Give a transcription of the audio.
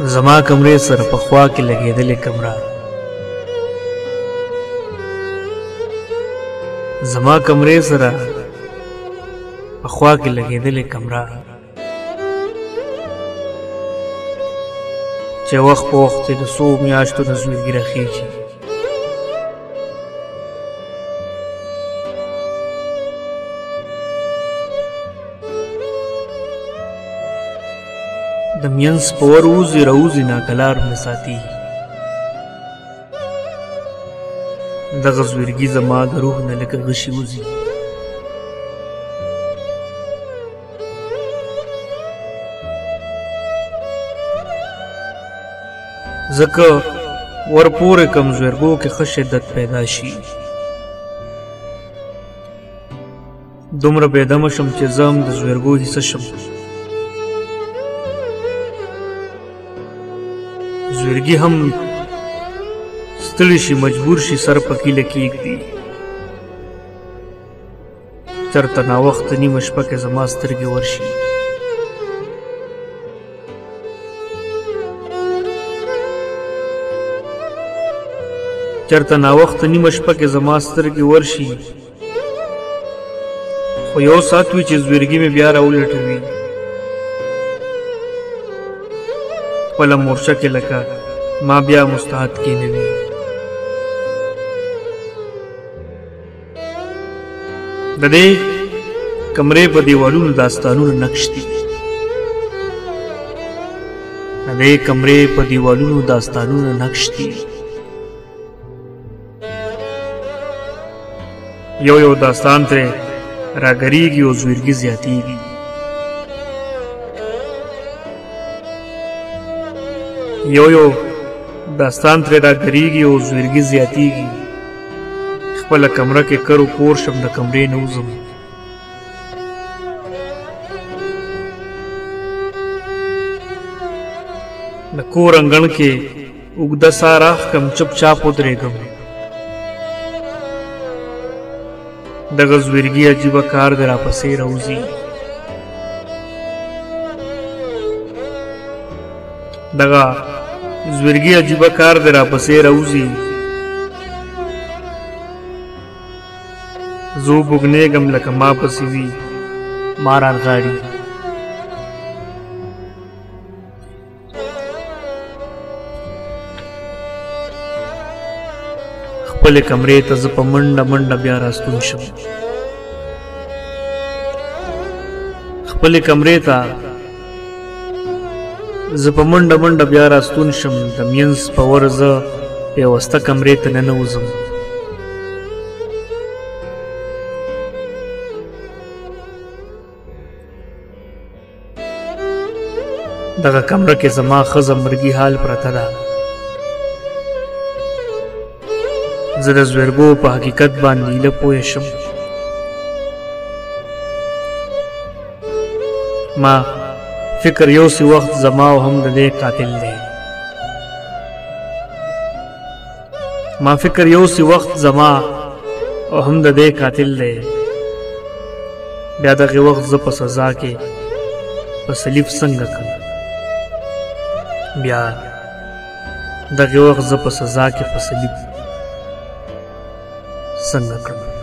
زما کمرې سره په خوا کې لګېدلې کمره، زما کمرې سره په خوا کې لګېدلې کمره، چې وخت په وخت د څو میاشتو نه زویرګي راخېژي. د مینځ په ور وځي راوځي ناکلار مې ساتي. دغه زویرګي زما د روح نه لکه غشي وځي. ځکه ور پورې کم زویرګو کې ښه شدت پیدا شي. دومره بې دمه شم چې زه هم د زویرګو حصه شم. زویرګي هم ستړي شي، مجبور شي سر په کیله کېږدي. چېرته ناوخته نیمه شپه کې زما سترګې ورشي. چېرته ناوخته نیمه شپه کې زما سترګې ورشي، خو یو ساعت وي چې زویرګي مې بیا راولټوي. خپله مورچه کې لکه ما بیا مستعد کینوي. د دې کمرې په دیوالونو داستانونه نقش دي. د دې کمرې په دیوالونو داستانونه نقش دي. یو یو داستان ترې راګریږي او زویرګي زیاتیږي. یو یو داستان ترې راګریږي او زویرګي زیاتیږي. خپله کمره کې کرو کور شم، د کمرې نه وځم. د کور انګڼ کې اوږده ساه راښکم، چپ چاپ ودرېږم. دغه زویرګي عجیبه کار دی راپسې راوځي. دغه زویرګي عجیبه کار دی راپسې راوځي. زه وبوږنېږم لکه ما پسې وي ما رانغاړي. خپلې کمرې ته زه په منډه منډه بیا راستون شم. خپلې کمرې ته زه په منډه منډه بیا راستون شم. د مینځ په ور زه پیوسته کمرې ته ننوځم. دغه کمره کې زما ښځه مرګي حال پرته ده. زه د زویرګو په حقیقت باندې ایله پوه شم. ما فکر یو څه وخت زما او هم د دې قاتل دی. ما فکر یو څه وخت زما او هم د دې قاتل دی. بیا دغه وخت زه په سزا کې په صلیب څنګه کړم؟ بیا دغه وخت زه په سزا کې په صلیب څنګه کړم؟